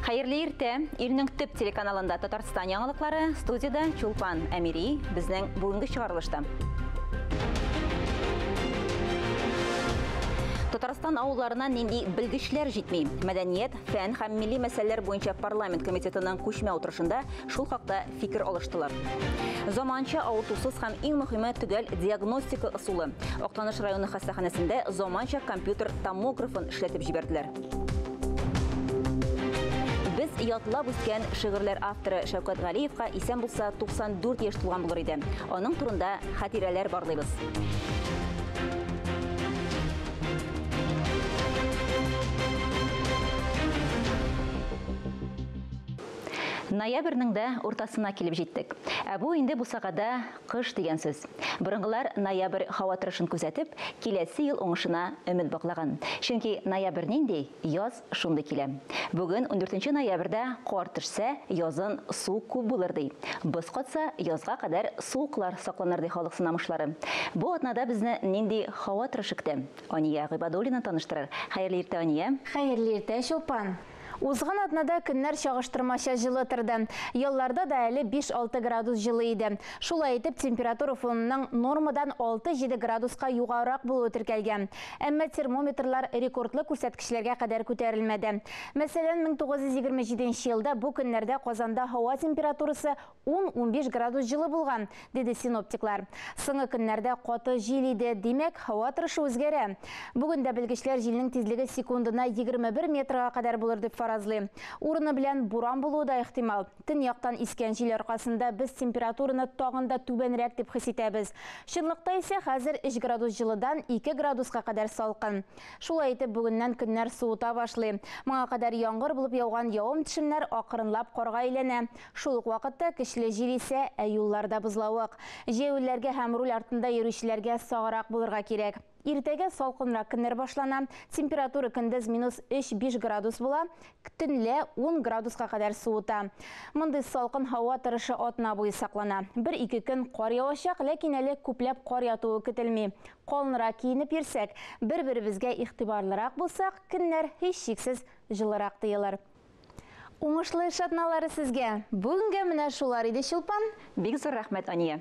Хәерле иртә. Илнең төп телеканалында Татарстан яңалыклары, студияда Чулпан Әмири, безнең бүгенге чыгарылышта. Татарстан авылларына нинди белгечләр җитми? Мәдәният, фән һәм милли мәсьәләләр буенча парламент комитетының күчмә утырышында шул хакта фикер алыштылар. Заманча авыртусыз һәм иң мөһиме төгәл диагностика ысулы. Актаныш районы хастаханәсендә заманча компьютер томографын эшләтеп җибәрделәр. Без ятлап үскән шигырьләр авторы Шәүкәт Галиевка исән булса 94 яшь тулган булыр иде. Аның турында хатирәләр барлыйбыз. Ноябрьнең дә уртасына килеп җиттек. Ә бу инде бусагада кыш дигән сүз. Борынгылар ноябрь һава торышын күзәтеп, киләсе ел уңышына өмет баглаган. Чөнки ноябрь нинди, яз шундый килә. Бүген 14 ноябрьдә кар төшсә, язын су күп булыр ди. Боз катса, язга кадәр суыклар сакланыр ди халык сынамышлары. Бу атнада безне нинди һава торышы көтә? Ания Гыйбадуллина таныштырыр. Хәерле иртә, Ания. Хәерле иртә, Чулпан. Узган атнада көннәр чагыштырмача җылы торды. Ялларда да әле 5-6 градус җылы иде. Шулай итеп, температура фонының нормадан 6-7 градуска югарырак булуы теркәлгән. Әмма термометрлар рекордлы күрсәткечләргә кадәр күтәрелмәде. Мәсәлән, 1927 елда бу көннәрдә Казанда һава температурасы 10-15 градус җылы булган, диде синоптиклар. Соңгы көннәрдә каты җил иде, димәк, һава торышы үзгәрә. Бүген дә белгечләр җилнең тизлеге секундына 21 метрга кадәр булыр дип фаразлый. Урыны белән буран булуы да ихтимал. Төньяктан искән җил аркасында без температураны тагын да түбәнрәк дип хис итәбез. Чынлыкта исә хәзер 3 градус җылыдан 2 градуска кадәр салкын. Шулай итеп, бүгеннән көннәр суыта башлый. Моңа кадәр яңгыр булып яуган явым-төшемнәр акрынлап карга әйләнә. Шул ук вакытта көчле җил исә, ә юлларда бозлавык. Җәяүлеләргә һәм руль артында йөрүчеләргә саграк булырга кирәк. Иртәгә салкынрак көннәр башлана. Температура көндез минус 3-5 градус була, төнлә 10 градуска кадәр суыта. Мондый салкын һава торышы атна буе саклана. Бер-ике көн кар явачак, ләкин әле күпләп кар ятуы көтелми. Калынрак киенеп йөрсәк, бер-беребезгә игътибарлырак булсак, көннәр һичшиксез җылырак тоелыр. Уңышлы эш атналары сезгә. Бүгенгә менә шулар иде, Чулпан. Бик зур рәхмәт, Ания.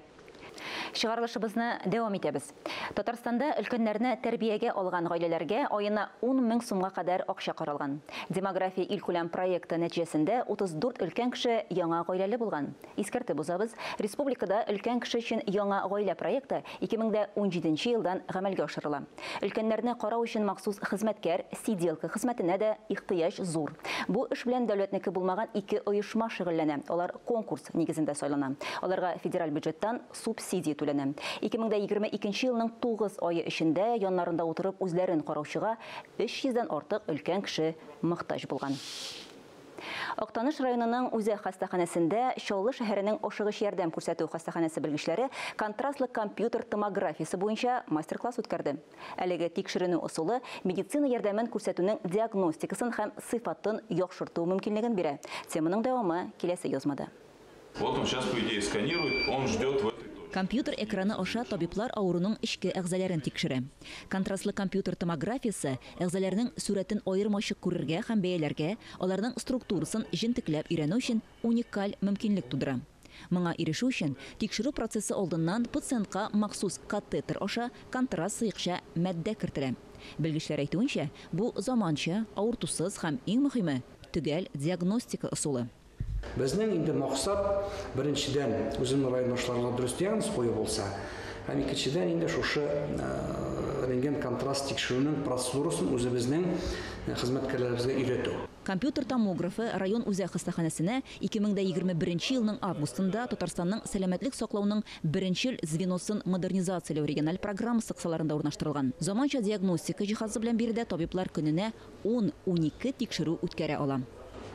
Чыгарылышыбызны дәвам итәбез. Татарстанда өлкәннәрне тәрбиягә алган гаиләләргә аена 10 мең сумга кадәр акча каралган. Демография илкүләм проекты нәтиҗәсендә 34 өлкән кеше яңа гаиләле булган. Искәртеп узабыз, республикада өлкән кеше өчен яңа гаилә проекты 2017 елдан гамәлгә ашырыла. Өлкәннәрне карау өчен махсус хезмәткәр, сиделка хезмәтенә дә ихтыяҗ зур. Бу эш белән дәүләтнеке булмаган ике оешма шөгыльләнә. Алар конкурс нигезендә сайлана. Аларга федераль бюджеттан субсидия түләнә. 2022 елның 9 ае эчендә яннарында утырып үзләрен караучыга 300-дән артык өлкән кеше мохтаҗ булган. Актаныш районының үзәк хастаханәсендә Чаллы шәһәренең ашыгыч ярдәм күрсәтү хастаханәсе белгечләре контрастлы компьютер томографиясе буенча мастер-класс үткәрде. Әлеге тикшеренү ысулы медицина ярдәмен күрсәтүнең диагностикасын һәм сыйфатын яхшырту мөмкинлеген бирә. Теманың дәвамы киләсе язмада. Вот он сейчас, по идее, сканирует, он ждет в этой точке. Компьютер экраны аша табиблар авыруның эчке әгъзаларын тикшерә. Контрастлы компьютер томографиясе әгъзаларның сурәтен аермачык күрергә һәм бәяләргә, аларның структурасын җентекләп өйрәнү өчен уникаль мөмкинлек тудыра. Моңа ирешү өчен тикшерү процессы алдыннан пациентка махсус катетер аша контраст сыекча матдә кертелә. Белгечләр әйтүенчә, бу заманча, авыртусыз һәм иң мөһиме төгәл диагностика ысулы. Безнең инде максат беренчедән үземнең райондашларга дөрес диагноз кую булса, һәм икенчедән инде шушы рентген контраст тикшерүнең процедурасын үзебезнең хезмәткәрләребезгә өйрәтү. Компьютер томографы район үзәк хастаханәсенә 2021 елның августында Татарстанның сәламәтлек саклауның беренчел звеносын модернизацияләү региональ программасы кысаларында урнаштырылган. Заманча диагностика җиһазы белән биредә табиблар көненә 10-12 тикшерү үткәрә ала.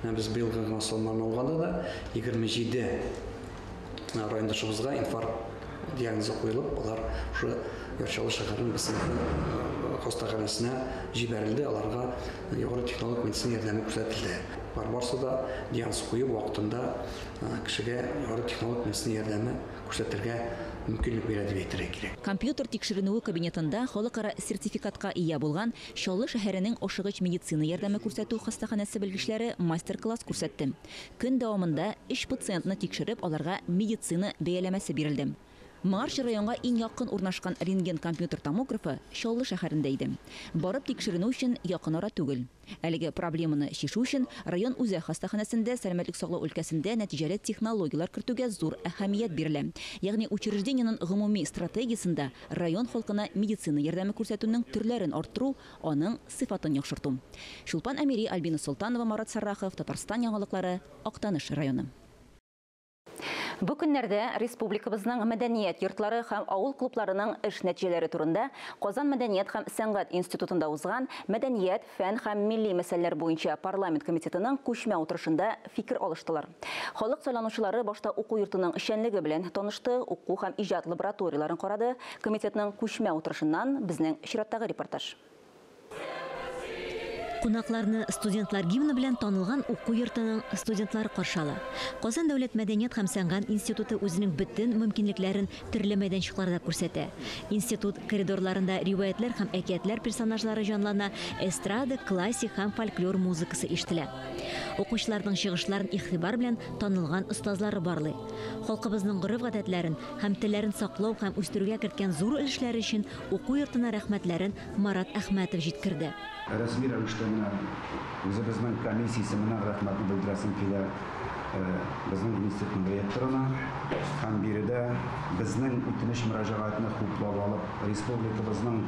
Без быелгы гына саннарны алганда да 27 райондашыбызга инфаркт диагнозы куелып, алар шушы Яр Чаллы шәһәренең БСМП хастаханәсенә җибәрелде, аларга югары технологик медицина ярдәме күрсәтелде. Болар барысы да диагноз куеп вакытында кешегә югары технологик медицина ярдәме күрсәтергә мөмкинлек бирә дип әйтергә кирәк. Компьютер тикшеренүе кабинетында халыкара сертификатка ия булган Чаллы шәһәренең ашыгыч медицина ярдәме күрсәтү хастаханәсе белгечләре мастер-класс күрсәтте. Көн дәвамында 3 пациентны тикшереп, аларга медицина бәяләмәсе бирелде. Моңарчы районга иң якын урнашкан рентген компьютер томографы Чаллы шәһәрендә иде. Барып тикшеренү өчен якын ара түгел. Әлеге проблеманы чишү өчен район үзәк хастаханәсендә сәламәтлек саклау өлкәсендә нәтиҗәле технологияләр кертүгә зур әһәмият бирелә. Ягъни учреждениенең гомуми стратегиясендә район халкына медицина ярдәме күрсәтүнең төрләрен арттыру, аның сыйфатын яхшырту. Чулпан Әмири, Альбина Солтанова, Марат Саррахов, Татарстан яңалыклары, Актаныш районы. Бу көннәрдә республикабызның мәдәният йортлары һәм авыл клубларының эш нәтиҗәләре турында Казан мәдәният һәм сәнгать институтында узган мәдәният, фән һәм милли мәсьәләләр буенча парламент комитетының күчмә утырышында фикер алыштылар. Халык сайланучылары башта уку йортының эшчәнлеге белән танышты, уку һәм иҗат лабораторияләрен карады. Комитетның күчмә утырышыннан безнең чираттагы репортаж. Кунакларны студентлар гимны белән танылган уку йортының студентлары каршы ала. Казан дәүләт мәдәният һәм сәнгать институты үзенең бөтен мөмкинлекләрен төрле мәйданчыкларда күрсәтә. Институт коридорларында риваятлар һәм әкиятләр персонажлары җанлана, эстрада, классик һәм фольклор музыкасы ишетелә. Укучыларның чыгышларын игътибар белән танылган остазлары барлый. Халкыбызның гореф-гадәтләрен һәм телләрен саклау һәм үстерүгә керткән зур өлешләре өчен уку йортына рәхмәтләрен Марат Әхмәтов җиткерде. Рәсми рәвештә менә үзебезнең комиссия исеменнән рәхмәтне белдерәсем килә безнең институтның ректорына һәм биредә безнең үтенеч мөрәҗәгатьне хуплап алып, республикабызның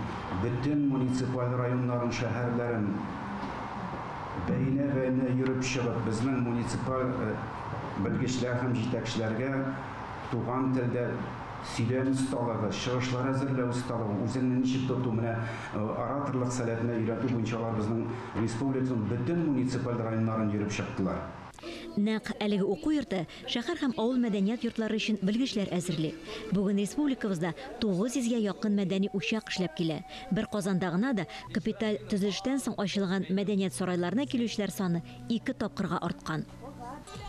бөтен муниципаль районнарын, шәһәрләрен бәйнә-бәйнә йөреп чыгып, безнең муниципаль белгечләр һәм җитәкчеләргә туган телдә сөйләм осталыгы, чыгышлар әзерләү осталыгы, үзеңне ничек тоту, менә ораторлык сәләтенә өйрәтү буенча алар безнең республиканың бөтен муниципаль районнарын йөреп чыктылар. Нәкъ әлеге уку йорты шәһәр һәм авыл мәдәният йортлары өчен белгечләр әзерли. Бүген республикабызда 900гә якын мәдәни учак эшләп килә. Бер Казанда гына да капиталь төзелештән соң ачылган мәдәният сарайларына килүчеләр саны 2 тапкырга арткан.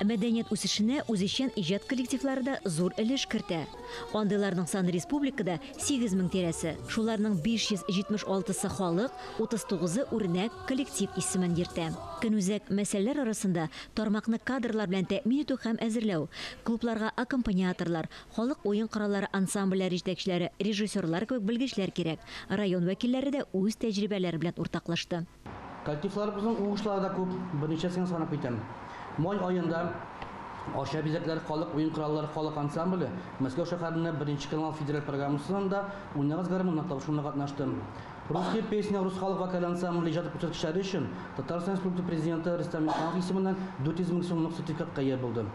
Мәдәният үсешенә үзешчән иҗат коллективлары да зур өлеш кертә. Андыйларның саны республикада 8000 тирәсе. Шуларның 576-сы халык, 39-ы үрнәк коллектив исемен йөртә. Көнүзәк мәсьәләләр арасында тармакны кадрлар белән тәэмин итү һәм әзерләү, клубларга аккомпаниаторлар, халык уен кораллары ансамбльләре җитәкчеләре, режиссерлар кебек белгечләр кирәк. Район вәкилләре дә үз тәҗрибәләре белән уртаклашты. Коллективларыбызның уңышлары да күп, берничәсен санап китәм. Май айында Арча бизәкләре халык уен кораллары халык ансамбле Мәскәү шәһәрендә 1 канал федераль программасында Уйнагыз гармунына тапшыруына катнашты. Русские песни рус халык вокаль ансамбле иҗат күрсәткечләре өчен Татарстан Республикасы президенты Рөстәм Миңнеханов исеменнән 400 мең сумлык сертификатка ия булды.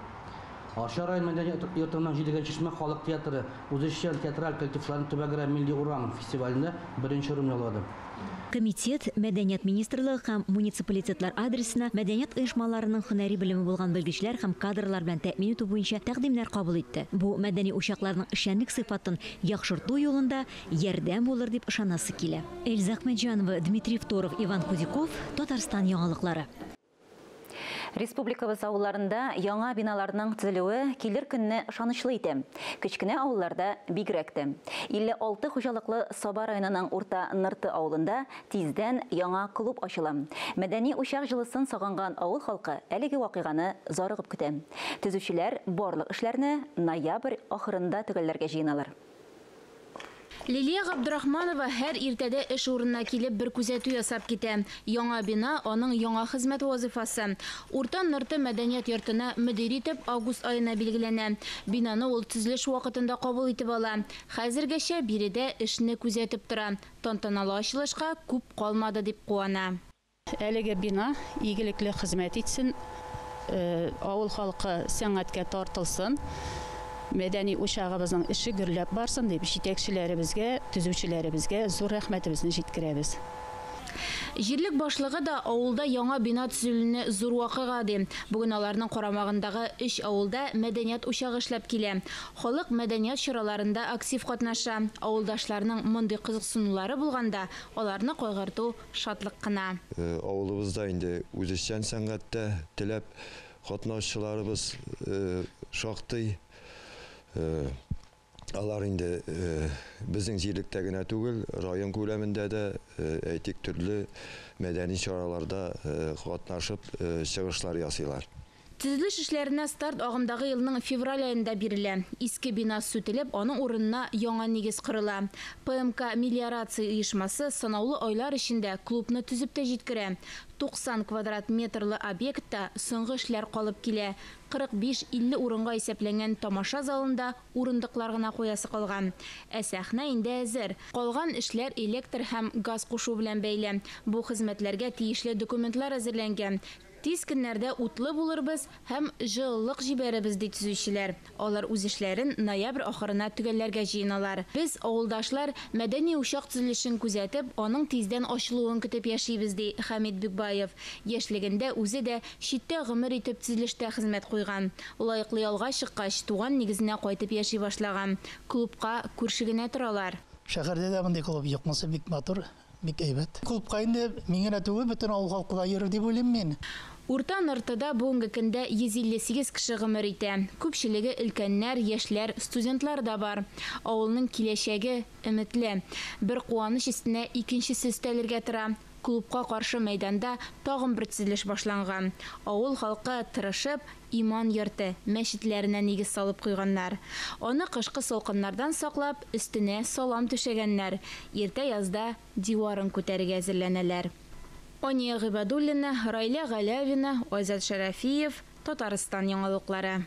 Арча район мәдәният йортының Җидегән чишмә халык театры үзешчән театраль коллективларының төбәкара милли урам фестивалендә 1 урын яулады. Комитет Мәдәният министрлыгы һәм муниципалитетлар адресына мәдәният оешмаларының һөнәри белеме булган белгечләр һәм кадрлар белән тәэмин итү буенча тәкъдимнәр кабул итте. Бу мәдәни учакларның эшчәнлек сыйфатын яхшырту юлында ярдәм булыр дип ышанасы килә. Эльза Ахмедҗанова, Дмитрий Второв, Иван Кудиков, Татарстан яңалыклары. Республикабыз авылларында яңа биналарның төзелүе килер көнне ышанычлы итә. Кечкенә авылларда бигрәк тә. 56 хуҗалыклы Саба районының Урта Нырты авылында тиздән яңа клуб ачыла. Мәдәни учак җылысын сагынган авыл халкы әлеге вакыйганы зарыгып көтә. Төзүчеләр барлык эшләрне ноябрь ахырында төгәлләргә җыеналар. Лилия Габдрахманова һәр иртәдә эш урынына килеп бер күзәтү ясап китә. Яңа бина аның яңа хезмәт вазифасы. Урта Нырты мәдәният йортына мөдир итеп август аена билгеләнә. Бинаны ул төзелеш вакытында кабул итеп ала. Хәзергәчә биредә эшне күзәтеп тора. Тантаналы ачылышка күп калмады дип куана. Әлеге бина игелекле хезмәт итсен, авыл халкы сәнгатькә тартылсын. Мәдәни учагыбызның эше гөрләп барсын дип җитәкчеләребезгә, төзүчеләребезгә зур рәхмәтебезне җиткерәбез. Җирлек башлыгы да авылда яңа бина төзелүне зур вакыйга ди. Бүген аларның карамагындагы 3 авылда мәдәният учагы эшләп килә. Халык мәдәният чараларында актив катнаша. Авылдашларның мондый кызыксынулары булганда, аларны кайгырту шатлык кына. Авылыбызда инде үзешчән сәнгатьтә теләп катнашучыларыбыз шактый. Алар инде безнең җирлектә генә түгел, район күләмендә дә, әйтик, төрле мәдәни чараларда катнашып чыгышлар ясыйлар. Төзелеш эшләренә старт агымдагы елның февраль аенда бирелә. Иске бина сүтелеп, аның урынына яңа нигез корыла. ПМК мелиорация оешмасы санаулы айлар эчендә клубны төзеп тә җиткерә. 90 квадрат метрлы объектта соңгы эшләр калып килә. 45-50 урынга исәпләнгән тамаша залында урындыклар гына куясы калган. Ә сәхнә инде әзер. Калган эшләр электр һәм газ кушу белән бәйле. Бу хезмәтләргә тиешле документлар әзерләнгән. Тиз көннәрдә утлы булырбыз һәм җылылык җибәрербез, ди төзүчеләр. Алар үз эшләрен ноябрь ахырына төгәлләргә җыеналар. Без, авылдашлар, мәдәни учак төзелешен күзәтеп, аның тиздән ачылуын көтеп яшибез, ди Хәмит Бикбаев. Яшьлегендә үзе дә читтә гомер итеп төзелештә хезмәт куйган. Лаеклы ялга чыккач, туган нигезенә кайтып яши башлаган. Клубка күрше генә торалар. Шәһәрдә дә мондый клуб юк, монысы бик матур. Бик әйбәт. Клубка инде мин генә түгел, бөтен авыл халкы да йөрер дип уйлыйм мин. Урта Ныртыда бүгенге көндә 158 кеше гомер итә. Күпчелеге өлкәннәр, яшьләр, студентлар да бар. Авылның киләчәге өметле. Бер куаныч өстенә икенчесе өстәлергә тора. Клубка каршы мәйданда тагын бер төзелеш башланган. Авыл халкы тырышып, иман йорты, мәчетләренә нигез салып куйганнар. Аны кышкы салкыннардан саклап, өстенә салам түшәгәннәр. Иртә язда диварын күтәрергә әзерләнәләр. Ания Гыйбадуллина, Райлә Галявина, Айзат Шәрәфиев, Татарстан яңалыклары.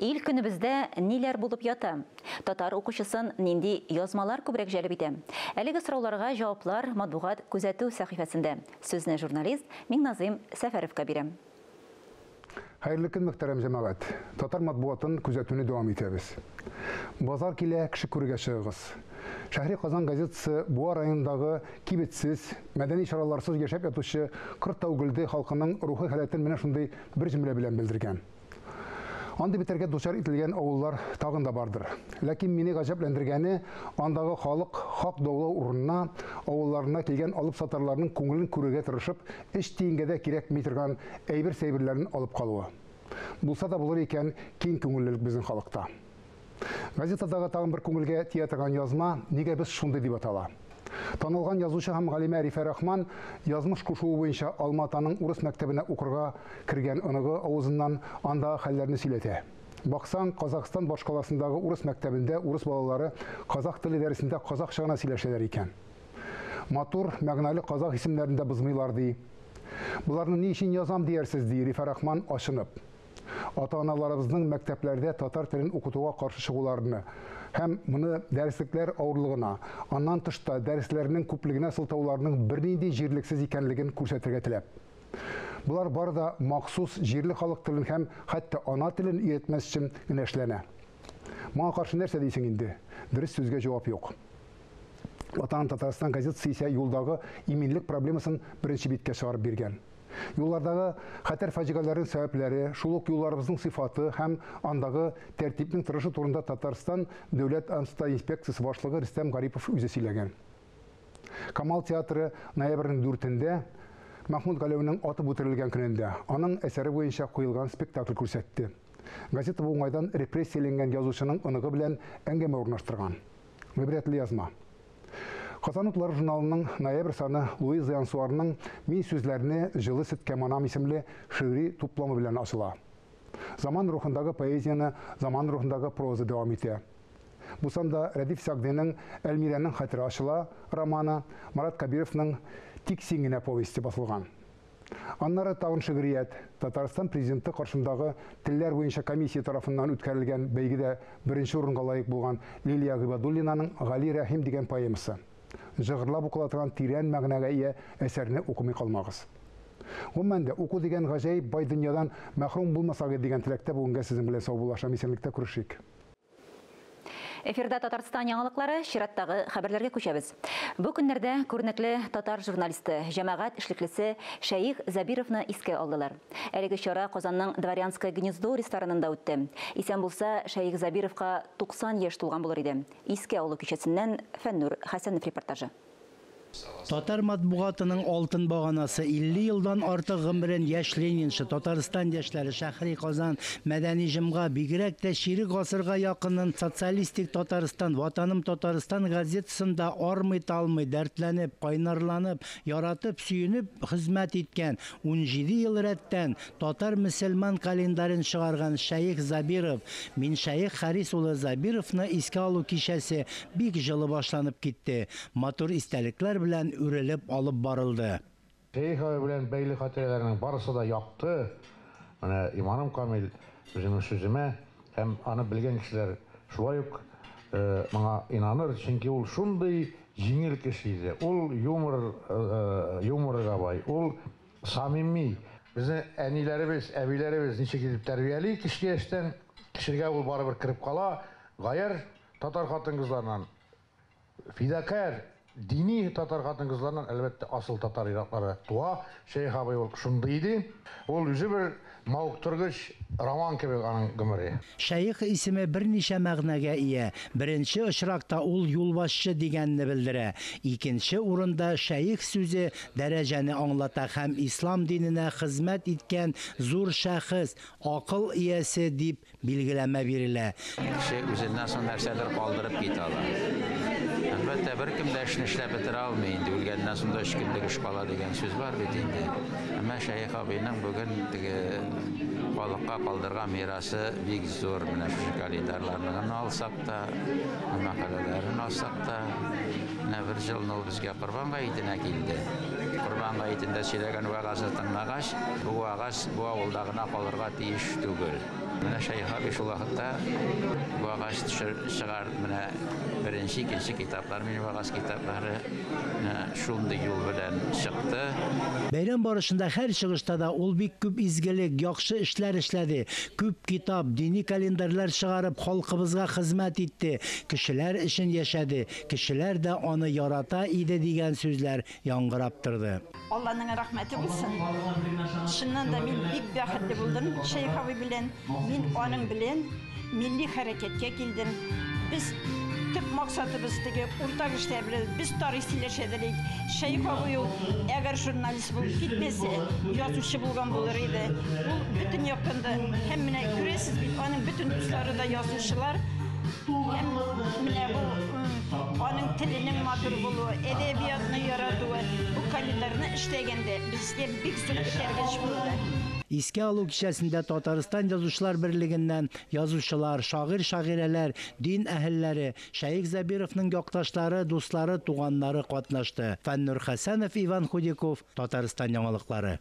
Ил көнебездә ниләр булып ята? Татар укучысын нинди язмалар күбрәк җәлеп итә? Әлеге сорауларга җаваплар матбугат күзәтү сәхифәсендә. Сүзне журналист Миңназыйм Сәфәровка бирәм. Хәерле көн, мөхтәрәм җәмәгать. Татар матбугатын күзәтүне дәвам итәбез. Базар килә, кеше күрергә чыгыгыз. Шәһри Казан газетасы Буа районындагы кибетсез, мәдәни чараларсыз яшәп ятучы Кыртау Гөлде халкының рухи халәтен менә шундый бер җөмлә белән белдергән. Андый бетәргә дучар ителгән авыллар тагын да бардыр. Ләкин мине гаҗәпләндергәне, андагы халык хак даулау урынына авылларына килгән алып сатарларның күңелен күрергә тырышып, эш тиенгә дә кирәкми торган әйбер-сәйберләрен алып калуы. Булса да булыр икән киң күңеллелек безнең халыкта. Газетадагы тагын бер күңелгә тия торган язма «Нигә без шундый» дип атала. Танылган язучы һәм галимә Рифә Рахман язмыш кушуы буенча Алматаның урыс мәктәбенә укырга кергән оныгы авызыннан андагы хәлләрне сөйләтә. Баксаң, Казахстан башкаласындагы урыс мәктәбендә урыс балалары казах теле дәресендә казахча гына сөйләшәләр икән. Матур, мәгънәле казах исемнәрен дә бозмыйлар, ди. Боларны ни өчен язам диярсез, ди Рифә Рахман ачынып. Ата-аналарыбызның мәктәпләрдә татар телен укытуга каршы чыгуларны һәм моны дәреслекләр авырлыгына, аннан тыш та дәресләрнең күплегенә сылтауларының бернинди җирлексез икәнлеген күрсәтергә теләп. Болар бары да махсус җирле халык телен һәм хәтта ана телен өйрәтмәс өчен генә эшләнә. Моңа каршы нәрсә дисең инде? Дөрес сүзгә җавап юк. Ватан Татарстан газетасы исә юлдагы иминлек проблемасын беренче биткә чыгарып биргән. Юллардагы хәтәр фаҗигаләрнең сәбәпләре, шул ук юлларыбызның сыйфаты һәм андагы тәртипнең торышы турында Татарстан дәүләт автоинспекциясе башлыгы Рөстәм Гарипов үзе сөйләгән. Камал театры ноябрьнең 4-ндә Мәхмүт Галәүнең атып үтерелгән көнендә аның әсәре буенча куелган спектакль күрсәтте. Газета бу уңайдан репрессияләнгән язучының оныгы белән әңгәмә урнаштырган. Гыйбрәтле язма. Казан утлары журналының ноябрь саны Луиза Янсуарның «Мин сүзләрне җылы сөткә манам» исемле шигъри тупламы белән ачыла. Заман рухындагы поэзияне заман рухындагы проза дәвам итә. Бу санда Рәдиф Сагдиның «Әлмирәнең хәтере ачыла» романы, Марат Кабировның «Тик син генә» повесте басылган. Аннары тагын шигърият, Татарстан президенты каршындагы телләр буенча комиссия тарафыннан үткәрелгән бәйгедә беренче урынга лаек булган Лилия Гыйбадуллинаның «Гали Рәхим» дигән поэмасы. Җыгырлап укыла торган тирән мәгънәгә ия әсәрне укымый калмагыз. Гомумән дә, уку дигән гаҗәеп бай дөньядан мәхрүм булмасагыз дигән теләктә бүгенгә сезнең белән саубуллашам, исәнлектә күрешик. Эфирда Татарстан яңалыклары, чираттагы хәбәрләргә күчәбез. Бу көннәрдә күренекле татар журналисты, җәмәгать эшлеклесе Шәех Зәбировны искә алдылар. Әлеге чара Казанның Дворянское гнездо ресторанында үтте. Исән булса, Шәех Зәбировка 90 яшь тулган булыр иде. Искә алу кичәсеннән Фәннур Хәсәнов репортажы. Татар матбугатының алтын баганасы 50 елдан артык гомерен яшь ленинчы, Татарстан яшьләре, Шәһри Казан, Мәдәни җомга, бигрәк тә чирек гасырга якынын Социалистик Татарстан, Ватаным Татарстан газетасында армый-талмый, дәртләнеп, кайнарланып, яратып, сөенеп хезмәт иткән 17 ел рәттән татар мөселман календарен чыгарган Шәех Забиров, Миншәех Харис улы Забировны искә алу кичәсе бик җылы башланып китте. Матур истәлекләр белән үрелеп алып барылды. Шәех абый белән бәйле хатирәләрнең барысы да якты. Менә иманым камил үземнең сүземә, һәм аны белгән кешеләр шулай ук моңа инаныр, чөнки ул шундый җиңел кеше иде. Ул юмор, юморга бай, ул самими. Безне әниләребез, әбиләребез ничек итеп тәрбияли кечкенә яшьтән, кешегә ул барыбер кереп кала. Гаярь татар хатын-кызларыннан, фидакарь дини татар хатын-кызларыннан, әлбәттә, асыл татар ир-атлары туа. Шәех абый ул шундый иде. Ул үзе бер мавыктыргыч роман кебек аның гомере. Шәех исеме берничә мәгънәгә ия. Беренче очракта ул юлбашчы дигәнне белдерә. Икенче урында шәех сүзе дәрәҗәне аңлата һәм ислам диненә хезмәт иткән зур шәхес, акыл иясе дип билгеләмә бирелә. Кеше үзеннән соң нәрсәдер калдырып китә ала. Әлбәттә, беркем дә эшне эшләп бетерә алмый инде. Үлгәннән соң да өч көнлек эш кала дигән сүз бар бит инде. Әмма Шәех абыйның бүген теге халыкка калдырган мирасы бик зур. Менә шушы календарьларны гына алсак та, мәкаләләрен алсак та, менә бер елны ул безгә Корбан гаетенә килде. Корбан гаетендә сөйләгән вәгазне тыңлагач, бу вәгаз бу авылда гына калырга тиеш түгел. Менә Шәех абый шул вакытта вәгаз чыгар, менә беренче, икенче китаплар, минем вәгаз китаплары шундый юл белән чыкты. Бәйрәм барышында һәр чыгышта да ул бик күп изгелек, яхшы эшләр эшләде. Күп китап, дини календарьлар чыгарып, халкыбызга хезмәт итте. Кешеләр өчен яшәде. Кешеләр дә аны ярата иде дигән сүзләр яңгырап торды. Алланың рәхмәте булсын. Чыннан да мин бик бәхетле булдым Шәех абый белән. Мин аның белән милли хәрәкәткә килдем. Без төп максатыбыз теге уртак эшләр белән без тарих сөйләшә идек. Шәех абый ул әгәр журналист булып китмәсә, язучы булган булыр иде. Ул бөтен яктан да, һәм менә күрәсез бит, аның бөтен дуслары да язучылар. Һәм менә бу аның теленең матур булуы, әдәбиятны яратуы, бу календарьны эшләгәндә безгә бик зур этәргеч булды. Искә алу кичәсендә Татарстан Язучылар берлегеннән язучылар, шагыйрь-шагыйрәләр, дин әһелләре, Шәех Зәбировның якташлары, дуслары, туганнары катнашты. Фәннур Хәсәнов, Иван Худяков, Татарстан яңалыклары.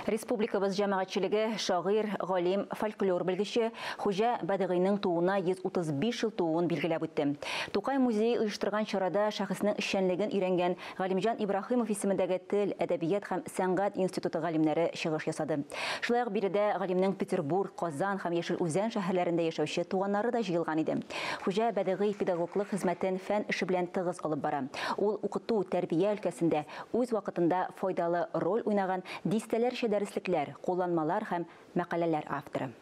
Республикабыз җәмәгатьчелеге шагыйрь, галим, фольклор белгече Хуҗа Бәдыгыйның тууына 135 ел тууын билгеләп үтте. Тукай музее оештырган чарада шәхеснең эшчәнлеген өйрәнгән Галимҗан Ибраһимов исемендәге тел, әдәбият һәм сәнгать институты галимнәре чыгыш ясады. Шулай ук биредә галимнең Петербург, Казан һәм Яшел Үзән шәһәрләрендә яшәүче туганнары да җыелган иде. Хуҗа Бәдыгый педагоглык хезмәтен фән эше белән тыгыз алып бара. Ул укыту, тәрбия өлкәсендә үз вакытында файдалы роль уйнаган дистәләрчә дәреслекләр, кулланмалар һәм мәкаләләр авторы.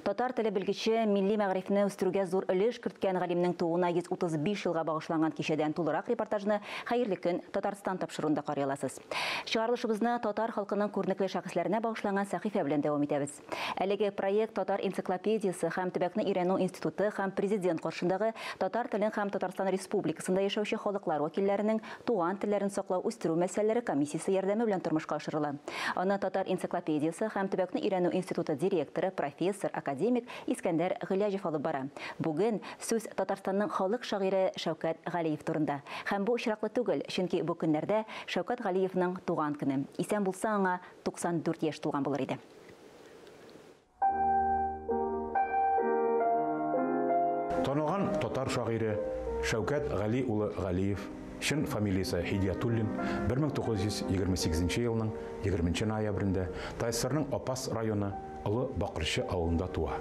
Татар теле белгече милли мәгарифне үстерүгә зур өлеш керткән галимнең тууына 135 елга багышланган кичәдән тулырак репортажны Хәерле көн Татарстан тапшыруында карый аласыз. Чыгарылышыбызны татар халкының күренекле шәхесләренә багышланган сәхифә белән дәвам итәбез. Әлеге проект Татар энциклопедиясе һәм төбәкне өйрәнү институты һәм президент каршындагы татар телен һәм Татарстан Республикасында яшәүче халыклар вәкилләренең туган телләрен саклау үстерү мәсьәләләре комиссиясе ярдәме белән тормышка ашырыла. Аны Татар энциклопедиясе һәм төбәкне өйрәнү институты директоры, профессор, академик Искәндәр Гыйләҗев алып бара. Бүген сүз Татарстанның халык шагыйре Шәүкәт Галиев турында. Һәм бу очраклы түгел, чөнки бу көннәрдә Шәүкәт Галиевның туган көне. Исән булса аңа 94 яшь тулган булыр иде. Танылган татар шагыйре Шәүкәт Гали улы Галиев, чын фамилиясе Һидиятуллин, 1928 елның 20 ноябрендә ТАССРның Апас районы Олы Бакырчы авылында туа.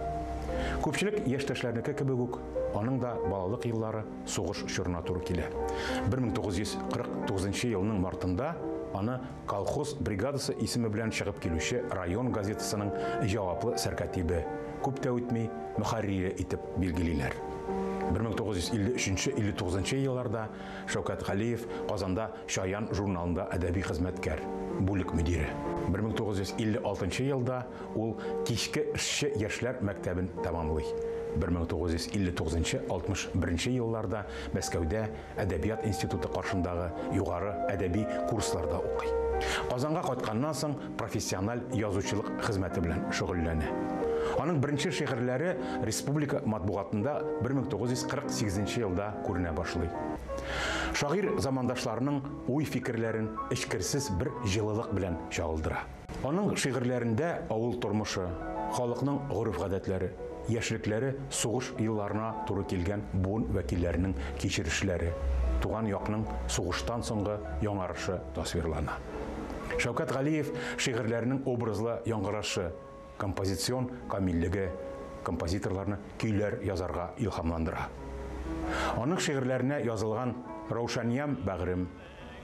Күпчелек яшьтәшләрнеке кебек үк, Аның да балалык еллары сугыш чорына туры килә. 1949 елның мартында аны колхоз бригадасы исеме белән чыгып килүче район газетасының җаваплы сәркатибе, күп тә үтми, мөхәррире итеп билгелиләр. 1953-59 елларда Шәүкәт Галиев Казанда Чаян журналында әдәби хезмәткәр, бүлек мөдире. 1956 елда ул кичке эшче яшьләр мәктәбен тәмамлый. 1959-61 елларда Мәскәүдә Әдәбият институты каршындагы югары әдәби курсларда укый. Казанга кайтканнан соң профессиональ язучылык хезмәте белән шөгыльләнә. Аның беренче шигырьләре республика матбугатында 1948 елда күренә башлый. Шагыйрь замандашларының уй-фикерләрен эчкерсез бер җылылык белән чагылдыра. Аның шигырьләрендә авыл тормышы, халыкның гореф-гадәтләре, яшьлекләре сугыш елларына туры килгән буын вәкилләренең кичерешләре, туган якның сугыштан соңгы яңарышы тасвирлана. Шәүкәт Галиев шигырьләренең образлы яңгырашы, композицион камиллеге композиторларны көйләр язарга илһамландыра. Аның шигырьләренә язылган Раушаниям бәгърем,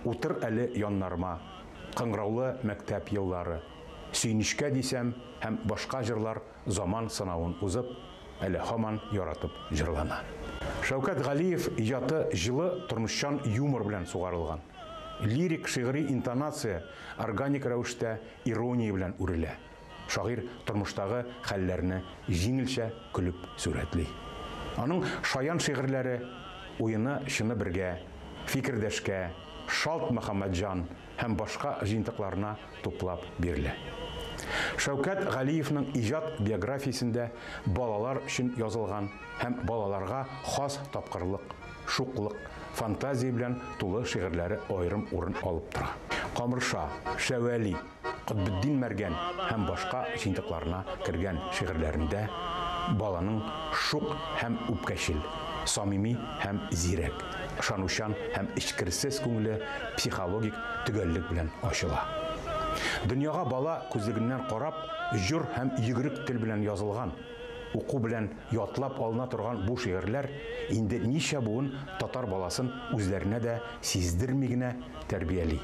Утыр әле яннарыма, Кыңгыраулы мәктәп еллары, Сөенечкә дисәм һәм башка җырлар заман сынавын узып, әле һаман яратып җырлана. Шәүкәт Галиев иҗаты җылы тормышчан юмор белән сугарылган. Лирик шигъри интонация органик рәвештә ирония белән үрелә. Шагыйрь тормыштагы хәлләрне җиңелчә көлеп сурәтли. Аның шаян шигырьләре Уены-чыны бергә, Фикердәшкә, Шалт Мөхәммәтҗан һәм башка җыентыкларына туплап бирелә. Шәүкәт Галиевның иҗат биографиясендә балалар өчен язылган һәм балаларга хас тапкырлык, шуклык, фантазия белән тулы шигырьләре аерым урын алып тора. Камырша, Шәвәли, Котбетдин Мәргән һәм башка җыентыкларына кергән шигырьләрендә баланың шук һәм үпкәчел, самими һәм зирәк, ышанучан һәм эчкерсез күңеле психологик төгәллек белән ачыла. Дөньяга бала күзлегеннән карап, җор һәм йөгерек тел белән язылган, уку белән ятлап алына торган бу шигырьләр инде ничә буын татар баласын үзләренә дә сиздерми генә тәрбияли,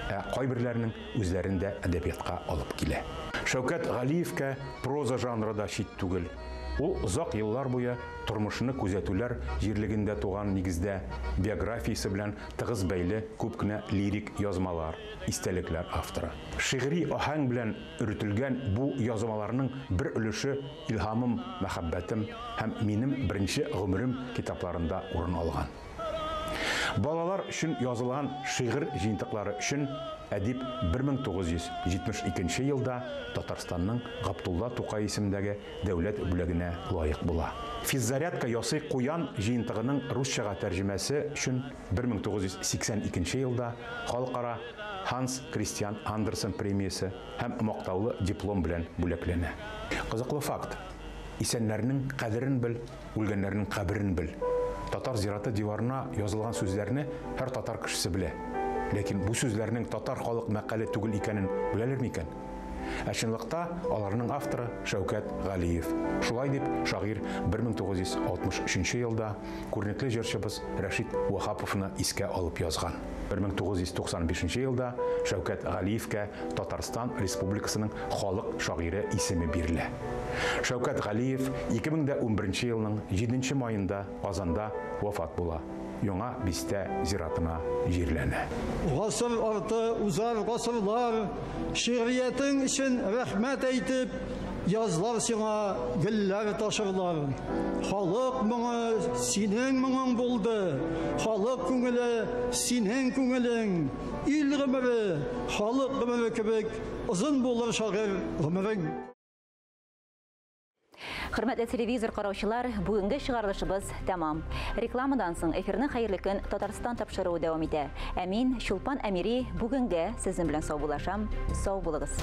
ә кайберләренең үзләрен дә әдәбиятка алып килә. Шәүкәт Галиевкә проза жанры да чит түгел. Ул озак еллар буе тормышны күзәтүләр җирлегендә туган нигездә биографиясе белән тыгыз бәйле күп кенә лирик язмалар, истәлекләр авторы. Шигъри аһәң белән өретелгән бу язмаларның бер өлеше Илһамым, мәхәббәтем һәм Минем беренче гомерем китапларында урын алган. Балалар өчен язылган шигырь җыентыклары өчен әдип 1972 елда Татарстанның Габдулла Тукай исемендәге дәүләт бүләгенә лаек була. Физзарядка ясый куян җыентыгының русчага тәрҗемәсе өчен 1982 елда Халыкара Һанс Кристиан Андерсен премиясе һәм мактаулы диплом белән бүләкләнә. Кызыклы факт, исәннәрнең кадерен бел, үлгәннәрнең каберен бел. Татар зираты диварына язылган сүзләрне һәр татар кешесе белә. Ләкин бу сүзләрнең татар халык мәкале түгел икәнен беләләр микән? Ә чынлыкта аларның авторы Шәүкәт Галиев. Шулай дип шагыйрь 1963 елда күренекле җырчыбыз Рәшит Ваһаповны искә алып язган. 1995 елда Шәүкәт Галиевкә Татарстан Республикасының халык шагыйре исеме бирелә. Шәүкәт Галиев 2011 елның 7 маенда Казанда вафат була. Яңа бистә зиратына җирләнә. Гасыр арты узар гасырлар, шигъриятең өчен рәхмәт әйтеп, язлар сиңа гөлләр ташырлар. Халык моңы синең моңың булды, халык күңеле синең күңелең. Ил гомере, халык гомере кебек озын булыр шагыйрь гомерең. Хөрмәтле телевизор караучылар, бүгенге чыгарылышыбыз тәмам. Рекламадан соң эфирны Хәерле көн Татарстан тапшыруы дәвам итә. Ә мин, Чулпан Әмири, бүгенгә сезнең белән саубуллашам. Сау булыгыз.